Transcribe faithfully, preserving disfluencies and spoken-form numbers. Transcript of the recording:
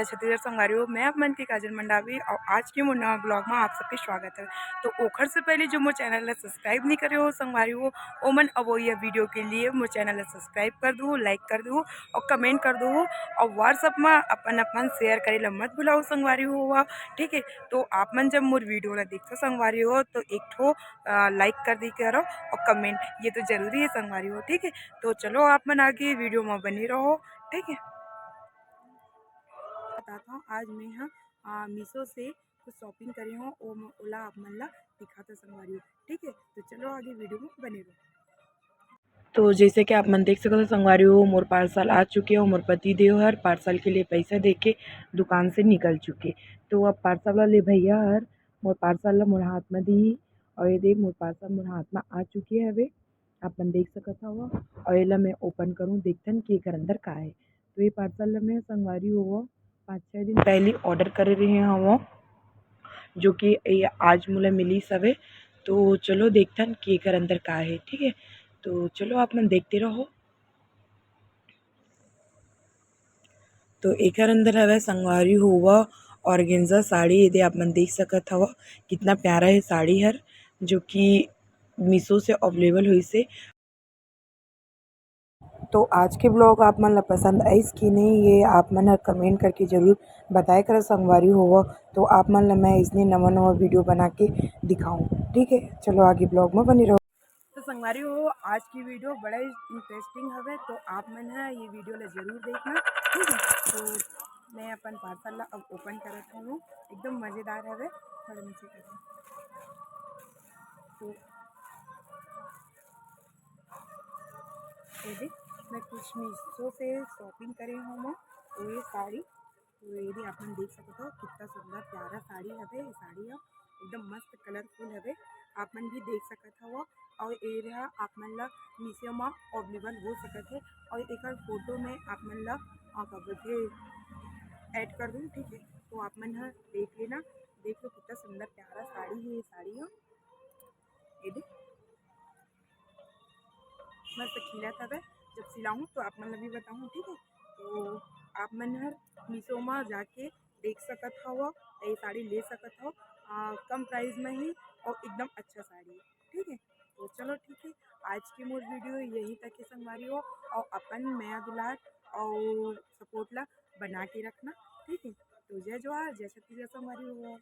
छत्तीसगढ़ संगवारी हो, मैं आप मन के काजल मंडावी और आज के मोर नवा ब्लॉग में आप सबके स्वागत है। तो ओखर से पहले जो मोर चैनल ला सब्सक्राइब नहीं करे हो संगवारी हो, ओमन अब ये वीडियो के लिए मोर चैनल ला सब्सक्राइब कर दो, लाइक कर दो और कमेंट कर दो और WhatsApp में अपन अपन शेयर करे ला मत भुलाओ संगवारी हो। ठीक है, तो आप मन जब मोर वीडियो ला देखो संगवारी हो तो एक ठो लाइक कर दी करो और कमेंट, ये तो जरूरी है संगवारी हो। ठीक है, तो चलो आप मन आगे वीडियो में बने रहो। ठीक है, बताता हूँ आज मैं हाँ मीशो से कुछ शॉपिंग करे हो, ओला आप मन ला दिखाता संगवारी हो। ठीक है, तो चलो आगे वीडियो में बने रहो। तो जैसे कि आप मन देख सकत हो संगवारी हो, मोर पार्सल आ चुके हो। मोर पति देव हर पार्सल के लिए पैसा दे के दुकान से निकल चुके। तो अब पार्सल वाले भैया हर मोर पार्सल ला मोर हाथ में दी और ये देख मोर पार्सल मोर हाथ में आ चुके हवे। आप मन देख सकत हव और एला मैं ओपन करूँ, देखथन कि एकर अंदर का है। तो ये पार्सल ला मैं संगवारी हो पाँच छः दिन पहले ऑर्डर करे रहे हव, जो कि ये आज मोला मिलिस हवे। तो चलो देखथन कि एकर अंदर का है। ठीक है, तो चलो आप मन देखते रहो। तो एकर अंदर हवे संगवारी हो ऑर्गेन्जा साड़ी, ये दे आप मन देख सकत हव कितना प्यारा है साड़ी हर, जो कि मीशो से अवेलेबल होइस हे। तो आज के ब्लॉग आप मन ला पसंद आइस कि नहीं, ये आप मन हर कमेंट करके जरूर बताए करो संगवारी हो। तो आप मन ला मैं इसने नवा नवा वीडियो बना के दिखाऊँ। ठीक है, चलो आगे ब्लॉग में बने रहो। तो संगवारी हो, आज की वीडियो बड़ा ही इंटरेस्टिंग हवे, तो आप मन ह ये वीडियो ला जरूर देखना। ठीक है, तो मैं अपन पार्सल ला अब ओपन करत हूँ, एकदम मज़ेदार हवे। थोड़ा नीचे कर दो। तो ये देख, मैं कुछ मीशो से शॉपिंग करे हूँ मैं, तो ये साड़ी, तो ये भी आप मन देख सकत हो कितना सुंदर प्यारा साड़ी हवे। ये साड़ी ह एकदम मस्त कलरफुल हवे, आप मन भी देख सकत हव। और ये रहा आप मन ला मीशो मा अवेलेबल हो सकत है। और एकर फोटो में आप मन ला अ, का बोलथे, ऐड कर दूँ। ठीक है, तो आप मन ह देख लेना, देख लो कितना सुंदर प्यारा साड़ी है ये साड़ी ह। ये देख मस्त खिलत हवे, जब सिलाऊँ तो आप मन ला भी बताऊँ। ठीक है, तो आप मन हर मीशो मा जाके देख सकत हव, ये साड़ी ले सकत हव अ, कम प्राइस में ही और एकदम अच्छा साड़ी है। ठीक है, तो चलो ठीक है, आज की मोर वीडियो यहीं तक है संगवारी हो। और अपन मया दुलार और सपोर्ट ला बना के रखना। ठीक है, तो जय जोहार, जय छत्तीसगढ़ संगवारी हो।